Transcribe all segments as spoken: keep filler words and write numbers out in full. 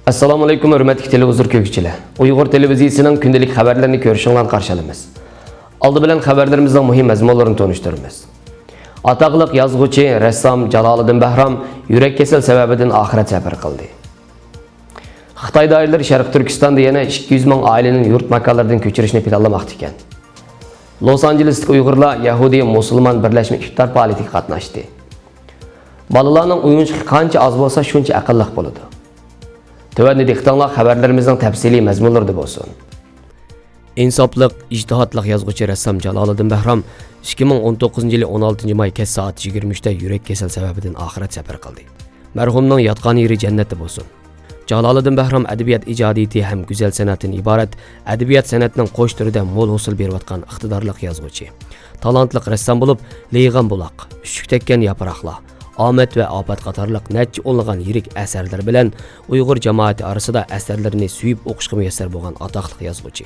ئەسسالامۇئەلەيكۇم، ھۆرمەتلىك تېلېۋىزور كۆرگۈچىلەر. ئۇيغۇر تېلېۋىزىيىسىنىڭ كۈندىلىك خەۋەرلىرىنى كۆرۈشۈڭلارنى قارشى ئالىمىز. ئالدى بىلەن خەۋەرلىرىمىزنىڭ مۇھىم مەزمۇنلىرىنى تونۇشتۇرىمىز. ئاتاقلىق يازغۇچى، رەسسام جالالىدىن بەھرام يۈرەك كېسەل سەۋەبىدىن ئاخىرەت سەپىرى قىلدى. خىتاي دائىرىلىرى شەرقىي تۈركىستاندا يەنە ئىككى يۈز مىڭ ئائىلىنى يۇرت ماكانلىرىدىن كۆچۈرۈشنى پىلانلىماقتا ئىكەن. لوس ئانژېلېستىكى ئۇيغۇرلار يەھۇدىي مۇسۇلمان بىرلەشمە ئىپتار پائالىيىتىگە قاتناشتى. بالىلارنىڭ ئويۇنچۇقى قانچە ئاز بولسا، شۇنچە ئەقىللىق بولىدۇ. تۆۋەندە دىققىتىڭلار خەۋەرلىرىمىزنىڭ تەپسىلىي مەزمۇنلىرىدا بولسۇن. ئىنساپلىق، ئىجتىھاتلىق يازغۇچى، رەسسام جالالىدىن بەھرام ئىككى مىڭ ئون توققۇزىنچى يىلى ئون ئالتىنچى ماي كەچ سائەت يىگىرمە ئۈچتە يۈرەك كېسەل سەۋەبىدىن ئاخىرەت سەپىرى قىلدى. مەرھۇمنىڭ ياتقان يېرى جەننەتتە بولسۇن. جالالىدىن بەھرام ئەدەبىيات ئىجادىيىتى ھەم گۈزەل سەنئەتتىن ئىبارەت ئەدەبىيات سەنئەتنىڭ قوش تۈرىدە مول ھوسۇل بېرىۋاتقان ئىقتىدارلىق يازغۇچى. تالانتلىق رەسسام بولۇپ، لېيىغان بۇلاق، ئۈششۈك تەگكەن ياپراقلار، ئامەت ۋە ئاپەت قاتارلىق نەچچە ئونلىغان يىرىك ئەسەرلىرى بىلەن ئۇيغۇر جامائىتى ئارىسىدا ئەسەرلىرىنى سۆيۈپ ئوقۇشقا مۇيەسسەر بولغان ئاتاقلىق يازغۇچى.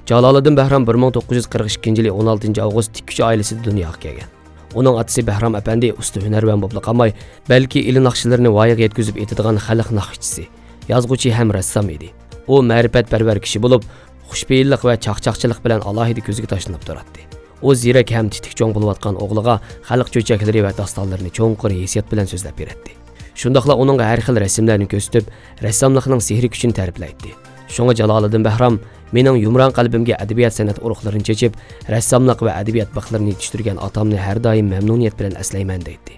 جالالىدىن بەھرام بىر مىڭ توققۇز يۈز قىرىق ئىككىنچى يىلى ئون ئالتىنچى ئاۋغۇست تىككۈچى ئائىلىسىدە دۇنياغا كەلگەن. ئۇنىڭ ئاتىسى بەھرام ئەپەندى ئۇستا ھۈنەرۋەن بولۇپلا قالماي، بەلكى ئىلى ناخشىلىرىنى ۋايىغا يەتكۈزۈپ ئېيتىدىغان خەلق ناخشىچىسى، يازغۇچى ھەم رەسسام ئىدى. ئۇ مەرىپەتپەرۋەر كىشى بولۇپ، خۇشپېئىللىق ۋە چاقچاقچىلىق بىلەن ئالاھىدە كۆزگە تاشلىنىپ تۇراتتى. ئۇ زېرەك ھەم تېتىك چوڭ بولۇۋاتقان ئوغلىغا خەلق چۆچەكلىرى ۋە داستانلىرىنى چوڭقۇر ھېسسىيات بىلەن سۆزلەپ بېرەتتى. شۇنداقلا ئۇنىڭغا ھەر خىل رەسىملەرنى كۆرسىتىپ، رەسساملىقنىڭ سېھرىي كۈچىنى تەرىپلەيتتى. شۇڭا جالالىدىن بەھرام، مېنىڭ يۇمران قەلبىمگە ئەدەبىيات سەنئەت ئۇرۇقلىرىنى چېچىپ، رەسساملىق ۋە ئەدەبىيات بىخلىرىنى يېتىشتۈرگەن ئاتامنى ھەر دائىم مەمنۇنىيەت بىلەن ئەسلەيمەن، دەيتتى.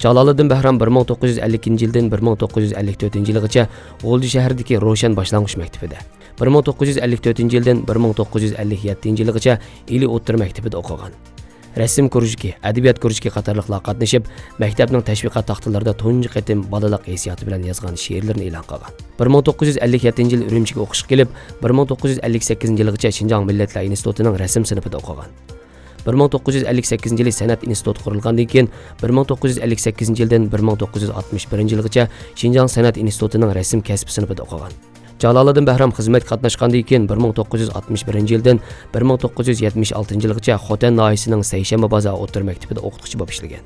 جالالىدىن بەھرام بىر مىڭ توققۇز يۈز ئەللىكىنچى يىلدىن بىر مىڭ توققۇز يۈز ئەللىك تۆتىنچى يىلغىچە غۇلجا شەھىرىدىكى روشەن باشلانغۇچ مەكتىپىدە، بىر مىڭ توققۇز يۈز ئەللىك تۆتىنچى يىلدىن بىر مىڭ توققۇز يۈز ئەللىك يەتتىنچى يىلغىچە ئىلى ئوتتۇرا مەكتىپىدە ئوقۇغان. رەسىم كۇرۇژۇكى، ئەدەبىيات كۇرۇژۇكى قاتارلىقلارغا قاتنىشىپ، مەكتەپنىڭ تەشۋىقات تاختىلىرىدا تۇنجى قېتىم بالىلىق ھېسسىياتى بىلەن يازغان شېئىرلىرىنى ئېلان قىلغان. بىر مىڭ توققۇز يۈز ئەللىك يەتتىنچى يىلى ئۈرۈمچىگە ئوقۇشقا كېلىپ، بىر مىڭ توققۇز يۈز ئەللىك سەككىزىنچى يىلغىچە شىنجاڭ مىللەتلەر ئىنستىتۇتىنىڭ رەسىم سىنىپىدا ئوقۇغان. بىر مىڭ توققۇز يۈز ئەللىك سەككىزىنچى يىلى سەنئەت ئىنستىتۇتى قۇرۇلغاندىن كېيىن، بىر مىڭ توققۇز يۈز ئەللىك سەككىزىنچى يىلدىن بىر مىڭ توققۇز يۈز ئاتمىش بىرىنچى يىلغىچە شىنجاڭ سەنئەت ئىنستىتۇتىنىڭ رەسىم كەسپى سىنىپىدا ئوقۇغان. جالالىدىن بەھرام خىزمەتكە قاتناشقاندىن كېيىن، بىر مىڭ توققۇز يۈز ئاتمىش بىرىنچى يىلدىن بىر مىڭ توققۇز يۈز يەتمىش ئالتىنچى يىلغىچە خوتەن ناھىيەسىنىڭ سەيشەنبە بازار ئوتتۇرا مەكتىپىدە ئوقۇتقۇچى بولۇپ ئىشلىگەن.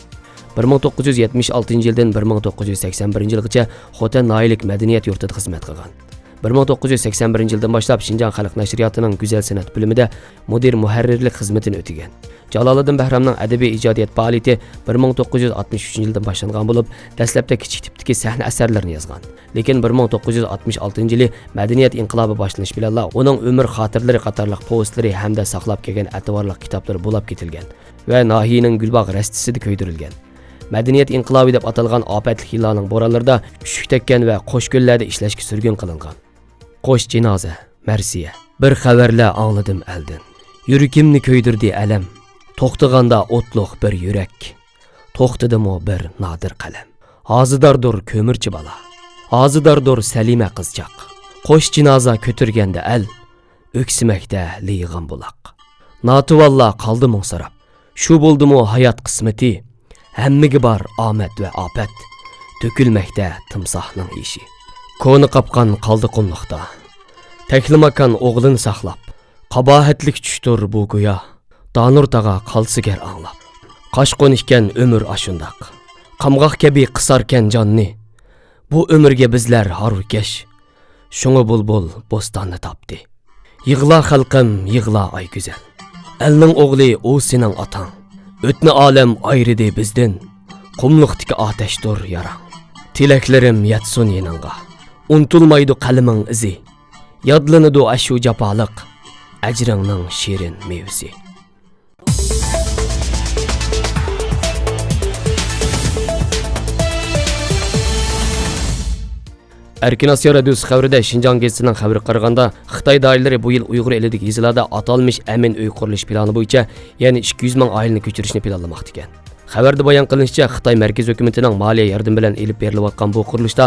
بىر مىڭ توققۇز يۈز يەتمىش ئالتىنچى يىلدىن بىر مىڭ توققۇز يۈز سەكسەن بىرىنچى يىلغىچە خوتەن ناھىيەلىك مەدەنىيەت يۇرتىدا خىزمەت قىلغان. بىر مىڭ توققۇز يۈز سەكسەن بىرىنچى يىلدىن باشلاپ شىنجاڭ خەلق نەشرىياتىنىڭ گۈزەل سەنئەت بۆلۈمىدە مۇدىر مۇھەررىرلىك خىزمىتىنى ئۆتىگەن. جالالىدىن بەھرامنىڭ ئەدەبىي ئىجادىيەت پائالىيىتى بىر مىڭ توققۇز يۈز ئاتمىش ئۈچىنچى يىلدىن باشلانغان بولۇپ، دەسلەپتە كىچىك تىپتىكى سەھنە ئەسەرلىرىنى يازغان. لېكىن بىر مىڭ توققۇز يۈز ئاتمىش ئالتىنچى يىلى مەدەنىيەت ئىنقىلابى باشلىنىشى بىلەنلا ئۇنىڭ ئۆمۈر خاتىرىلىرى قاتارلىق پوۋېستلىرى ھەمدە ساقلاپ كەلگەن ئەتىۋارلىق كىتابلىرى بۇلاپ كېتىلگەن ۋە ناھىيەنىڭ گۈلباغ رەستىسىدە كۆيدۈرۈلگەن. مەدەنىيەت ئىنقىلابى دەپ ئاتالغان ئاپەتلىك يىللارنىڭ بورانلىرىدا ئۈششۈك تەگكەن ۋە قوش كۆللەردە ئىشلەشكە سۈرگۈن قىلىنغان. قوش جىنازە، مەرسىيە. بىر خەۋەرلەر ئاڭلىدىم ئەلدىن. يۈرىكىمنى كۆيدۈردى ئەلەم. توختىغاندا ئوتلۇق بىر يۈرەك، توختىدىمۇ بىر نادىر قەلەم. ھازىداردۇر كۆمۈرچى بالا، ھازىداردۇر سەلىمە قىزچاق. قوش جىنازا كۆتۈرگەندە ئەل، ئۆكسۈمەكتە لېيىغان بۇلاق. ناتىۋانلار قالدى مۇڭسىراپ. شۇ بولدىمۇ ھايات قىسمىتى؟ ھەممىگە بار ئامەت ۋە ئاپەت، تۆكۈلمەكتە تىمساھنىڭ يېشى. كونا قاپقان قالدى قۇملۇقتا، تەكلىماكان ئوغلىنى ساقلاپ. قاباھەتلىك چۈشتۇر بۇ گويا، دانۇر تاغا قالسا گەر ئاڭلاپ. قاچقۇن ئىكەن ئۆمۈر ئاشۇنداق، قامغاق كەبى قىساركەن جاننى. بۇ ئۆمۈرگە بىزلەر ھارۋىكەش، شۇڭا بۇلبۇل بوستاننى تاپتى. يىغلا خەلقىم، يىغلا ئايگۈزەل. ئەلنىڭ ئوغلى ئۇ سېنىڭ ئاتاڭ. ئۆتنە ئالەم ئايرىدى بىزدىن، قۇملۇقتىكى ئاتەشتۇر ياراڭ. تىلەكلىرىم يەتسۇن يېنىڭغا، ئۇنتۇلمايدۇ قەلىمىڭ ئىزى. يادلىنىدۇ ئاشۇ جاپالىق ئەجرىڭنىڭ شېرىن مېۋىسى. ئەركىن ئاسىيا رادىيوسى خەۋىرىدە شىنجاڭ گېزىتىنىڭ خەۋىرىگە قارىغاندا، خىتاي دائىرىلىرى بۇ يىل ئۇيغۇر ئېلىدىكى يېزىلاردا ئاتالمىش ئەمىن ئۆي قۇرۇلۇشى پىلانى بويىچە يەنە ئىككى يۈز مىڭ ئائىلىنى كۆچۈرۈشنى پىلانلىماقتا ئىكەن. خەۋەردە بايان قىلىنىشىچە، خىتاي مەركىزىي ھۆكۈمىتىنىڭ مالىيە ياردىمى بىلەن ئېلىپ بېرىلىۋاتقان بۇ قۇرۇلۇشتا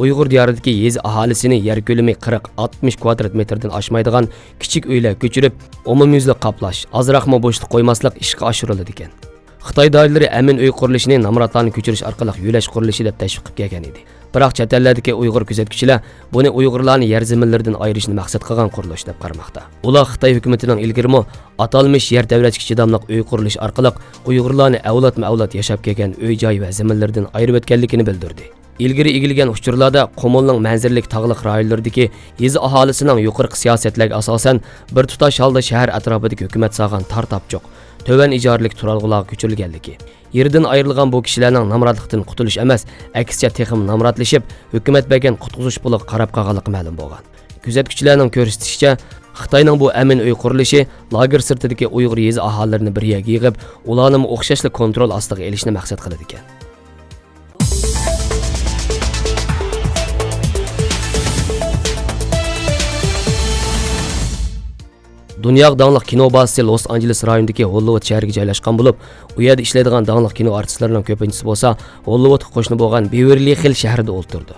ئۇيغۇر دىيارىدىكى يېزا ئاھالىسىنى يەر كۆلىمى قىرىق، ئاتمىش كۋادرات مېتىردىن ئاشمايدىغان كىچىك ئۆيلەرگە كۆچۈرۈپ، ئومۇميۈزلۈك قاپلاش، ئازراقمۇ بوشلۇق قويماسلىق ئىشقا ئاشۇرۇلىدىكەن. خىتاي دائىرىلىرى ئەمىن ئۆي قۇرۇلۇشىنى نامراتلارنى كۆچۈرۈش ئارقىلىق يۆلەش قۇرۇلۇشى دەپ تەشۋىق قىلىپ كەلگەن ئىدى. بىراق چەت ئەللەردىكى ئۇيغۇر كۆزەتكۈچىلەر بۇنى ئۇيغۇرلارنى يەر زېمىنلىرىدىن ئايرىشنى مەقسەت قىلغان قۇرۇلۇش دەپ قارىماقتا. ئۇلار خىتاي ھۆكۈمىتىنىڭ ئىلگىرىمۇ ئاتالمىش يەر تەۋرەشكە چىداملىق ئۆي قۇرۇلۇش ئارقىلىق ئۇيغۇرلارنى ئەۋلادمۇ ئەۋلاد ياشاپ كەلگەن ئۆي جاي ۋە زېمىنلىرىدىن ئايرىۋەتكەنلىكىنى بىلدۈردى. ئىلگىرى ئىگىلىگەن ئۇچۇرلاردا قۇمۇلنىڭ مەنزىرىلىك تاغلىق رايونلىرىدىكى يېزا ئاھالىسىنىڭ يۇقىرىقى سىياسەتلەرگە ئاساسەن، بىر تۇتاش ھالدا شەھەر ئەتراپىدىكى ھۆكۈمەت سالغان تار تاپچۇق، تۆۋەن ئىجارىلىك تۇرالغۇلارغا كۆچۈرۈلگەنلىكى، يېرىدىن ئايرىلغان بۇ كىشىلەرنىڭ نامراتلىقتىن قۇتۇلۇش ئەمەس، ئەكسىچە تېخىمۇ نامراتلىشىپ، ھۆكۈمەت بەرگەن قۇتقۇزۇش پۇلىغا قاراپ قالغانلىقى مەلۇم بولغان. كۆزەتكۈچىلەرنىڭ كۆرسىتىشىچە، خىتاينىڭ بۇ ئەمىن ئۆي قۇرۇلۇشى لاگېر سىرتىدىكى ئۇيغۇر يېزا ئاھالىلىرىنى بىر يەرگە يىغىپ، ئۇلارنىمۇ ئوخشاشلا كونترول ئاستىغا ئېلىشنى مەقسەت قىلىدىكەن. دۇنياغا داڭلىق كىنو بازىسى لوس ئانژېلېس رايونىدىكى ھوللىۋۇد شەھىرىگە جايلاشقان بولۇپ، ئۇ يەردە ئىشلەيدىغان داڭلىق كىنو ئارتىسلىرىنىڭ كۆپىنچىسى بولسا ھوللىۋۇدقا قوشنا بولغان بېۋېرلى خىل شەھىرىدە ئولتۇرىدۇ.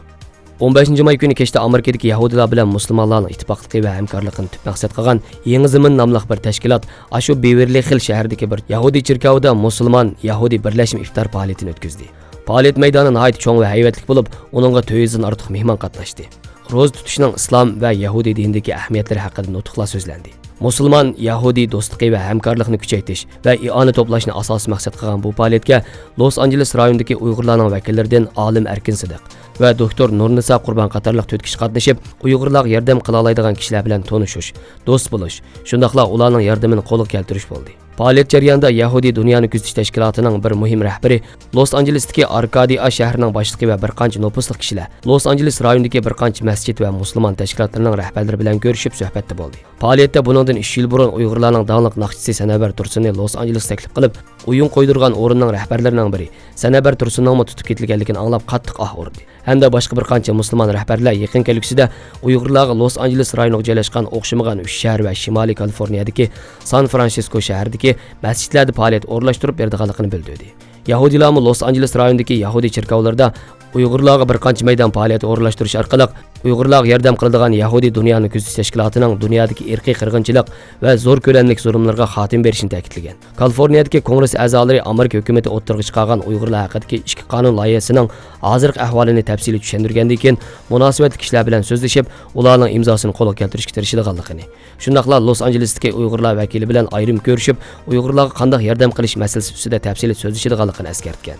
ئون بەشىنچى ماي كۈنى كەچتە ئامېرىكىدىكى يەھۇدىيلار بىلەن مۇسۇلمانلارنىڭ ئىتتىپاقلىقى ۋە ھەمكارلىقىنى تۈپ مەقسەت قىلغان يېڭى زېمىن ناملىق بىر تەشكىلات ئاشۇ بېۋېرلى خىل شەھىرىدىكى بىر يەھۇدىي چېركاۋىدا مۇسۇلمان يەھۇدىي بىرلەشمە ئىپتار پائالىيىتىنى ئۆتكۈزدى. پائالىيەت مەيدانى ناھايىتى چوڭ ۋە ھەيۋەتلىك بولۇپ، ئۇنىڭغا تۆت يۈزدىن ئارتۇق مېھمان قاتناشتى. روزا تۇتۇشنىڭ ئىسلام ۋە يەھۇدىي دىنىدىكى ئەھمىيەتلىرى ھەققىدە نۇتۇقلار سۆزلەندى. مۇسۇلمان يەھۇدىي دوستلۇقى ۋە ھەمكارلىقنى كۈچەيتىش ۋە ئىئانە توپلاشنى ئاساسىي مەقسەت قىلغان بۇ پائالىيەتكە لوس ئانژېلېس رايونىدىكى ئۇيغۇرلارنىڭ ۋەكىللىرىدىن ئالىم ئەركىن سىدىق ۋە دوكتور نۇرنىسا قۇربان قاتارلىق تۆت كىشى قاتنىشىپ، ئۇيغۇرلارغا ياردەم قىلالايدىغان كىشىلەر بىلەن تونۇشۇش، دوست بولۇش، شۇنداقلا ئۇلارنىڭ ياردىمىنى قولغا كەلتۈرۈش بولدى. پائالىيەت جەريانىدا يەھۇدىي دۇنيانى كۆزىتىش تەشكىلاتىنىڭ بىر مۇھىم رەھبىرى، لوس ئانژېلېستىكى ئاركادىيا شەھىرىنىڭ باشلىقى ۋە بىر قانچە نوپۇسلۇق كىشىلەر لوس ئانژېلېس رايونىدىكى بىر قانچە مەسچىت ۋە مۇسۇلمان تەشكىلاتلىرىنىڭ رەھبەرلىرى بىلەن كۆرۈشۈپ سۆھبەتتە بولدى. پائالىيەتتە بۇنىڭدىن ئۈچ يىل بۇرۇن ئۇيغۇرلارنىڭ داڭلىق ناخشىچىسى سەنەۋەر تۇرسۇننى لوس ئانژېلېسقا تەكلىپ قىلىپ، ئويۇن قويدۇرغان ئورۇننىڭ رەھبەرلىرىنىڭ بىرى سەنەۋەر تۇرسۇننىڭمۇ تۇتۇپ كېتىلگەنلىكىنى ئاڭلاپ قاتتىق ئاھ ئۇردى. ھەمدە باشقا بىر قانچە مۇسۇلمان رەھبەرلەر يېقىن كەلگۈسىدە ئۇيغۇرلارغا لوس ئانژېلېس رايونىغا جايلاشقان ئوخشىمىغان ئۈچ شەھەر ۋە شىمالىي كالىفورنىيەدىكى سان فرانسىسكو شەھىرىدىكى مەسچىتلەردە پائالىيەت ئورۇنلاشتۇرۇپ بېرىدىغانلىقىنى بىلدۈردى. يەھۇدىيلارمۇ لوس ئانژېلېس رايونىدىكى يەھۇدىي چېركاۋلىرىدا ئۇيغۇرلارغا بىر قانچە مەيدان پائالىيەت ئورۇنلاشتۇرۇش ئارقىلىق، ئۇيغۇرلارغا ياردەم قىلىدىغان يەھۇدىي دۇنيانى كۆزىتىش تەشكىلاتىنىڭ دۇنيادىكى ئىرقىي قىرغىنچىلىق ۋە زور كۆلەملىك زۇلۇملىرىغا خاتىمە بېرىشىنى تەكىتلىگەن. كالىفورنىيەدىكى كونگرېس ئەزالىرى ئامېرىكا ھۆكۈمىتى ئوتتۇرىغا چىقارغان ئۇيغۇرلار ھەققىدىكى ئىككى قانۇن لايىھەسىنىڭ ھازىرقى ئەھۋالىنى تەپسىلىي چۈشەندۈرگەندىن كېيىن، مۇناسىۋەتلىك كىشىلەر بىلەن سۆزلىشىپ، ئۇلارنىڭ ئىمزاسىنى قولغا كەلتۈرۈشكە تىرىشىدىغانلىقىنى، شۇنداقلا لوس ئانژېلېستىكى ئۇيغۇرلار ۋەكىلى بىلەن ئايرىم كۆرۈشۈپ، ئۇيغۇرلارغا قانداق ياردەم قىلىش مەسىلىسى ئۈستىدە تەپسىلىي سۆزلىشىدىغانلىقىنى ئەسكەرتكەن.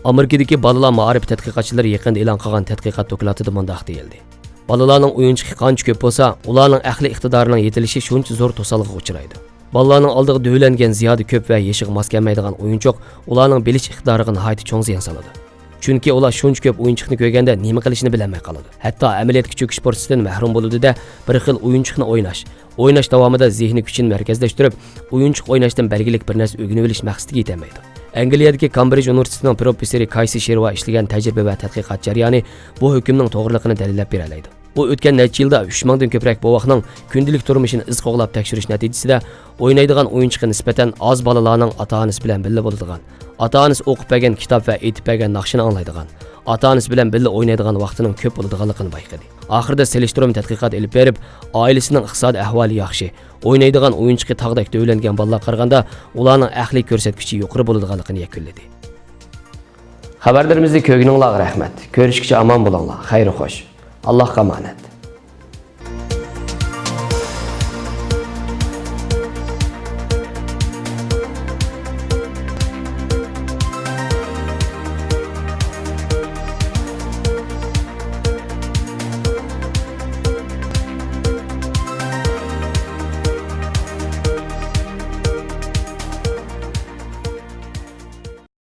ئامېرىكىدىكى بالىلار مائارىپى تەتقىقاتچىلىرى يېقىندا ئېلان قىلغان تەتقىقات دوكلاتىدا مۇنداق دېيىلدى: بالىلارنىڭ ئويۇنچۇقى قانچە كۆپ بولسا، ئۇلارنىڭ ئەقلىي ئىقتىدارىنىڭ يېتىلىشى شۇنچە زور توسالغۇغا ئۇچرايدۇ. بالىلارنىڭ ئالدىغا دۆۋىلەنگەن زىيادە كۆپ ۋە يېشىغا ماس كەلمەيدىغان ئويۇنچۇق ئۇلارنىڭ بىلىش ئىقتىدارىغا ناھايىتى چوڭ زىيان سالىدۇ. چۈنكى ئۇلار شۇنچە كۆپ ئويۇنچۇقنى كۆرگەندە نېمە قىلىشنى بىلەلمەي قالىدۇ. ھەتتا ئەمەلىيەتكە چۆكۈش پۇرسىتىدىن مەھرۇم بولىدۇ-دە، بىر خىل ئويۇنچۇقنى ئويناش، ئويناش داۋامىدا زېھنى كۈچىنى مەركەزلەشتۈرۈپ، ئويۇنچۇق ئويناشتىن بەلگىلىك بىر نەرسە ئۆگىنىۋېلىش مەقسىتىگە يېتەلمەيدۇ. ئەنگلىيەدىكى كامبرىج ئۇنىۋېرسىتېتىنىڭ پروفېسسورى كايسى شېرۋا ئىشلىگەن تەجرىبە ۋە تەتقىقات جەريانى بۇ ھۆكۈمنىڭ توغرىلىقىنى دەلىللەپ بېرەلەيدۇ. ئۇ ئۆتكەن نەچچە يىلدا ئۈچ مىڭدىن كۆپرەك بوۋاقنىڭ كۈندىلىك تۇرمۇشىنى ئىز قوغلاپ تەكشۈرۈش نەتىجىسىدە، ئوينايدىغان ئويۇنچۇقى نىسبەتەن ئاز بالىلارنىڭ ئاتا-ئانىسى بىلەن بىللە بولىدىغان، ئاتا-ئانىسى ئوقۇپ بەرگەن كىتاب ۋە ئېيتىپ بەرگەن ناخشىنى ئاڭلايدىغان، ئاتا-ئانىسى بىلەن بىللە ئوينايدىغان ۋاقتىنىڭ كۆپ بولىدىغانلىقىنى بايقىدى. ئاخىرىدا سېلىشتۇرما تەتقىقات ئېلىپ بېرىپ، ئائىلىسىنىڭ ئىقتىسادىي ئەھۋالى ياخشى، ئوينايدىغان ئويۇنچۇقى تاغدەك دۆۋىلەنگەن بالىلارغا قارىغاندا، ئۇلارنىڭ ئەقلىي كۆرسەتكۈچى يۇقىرى بولىدىغانلىقىنى يەكۈنلىدى. خەۋەرلىرىمىزنى كۆرگىنىڭلارغا رەھمەت. كۆرۈشكىچە ئامان بولۇڭلار. خەير خوش. ئاللاھقا ئامانەت.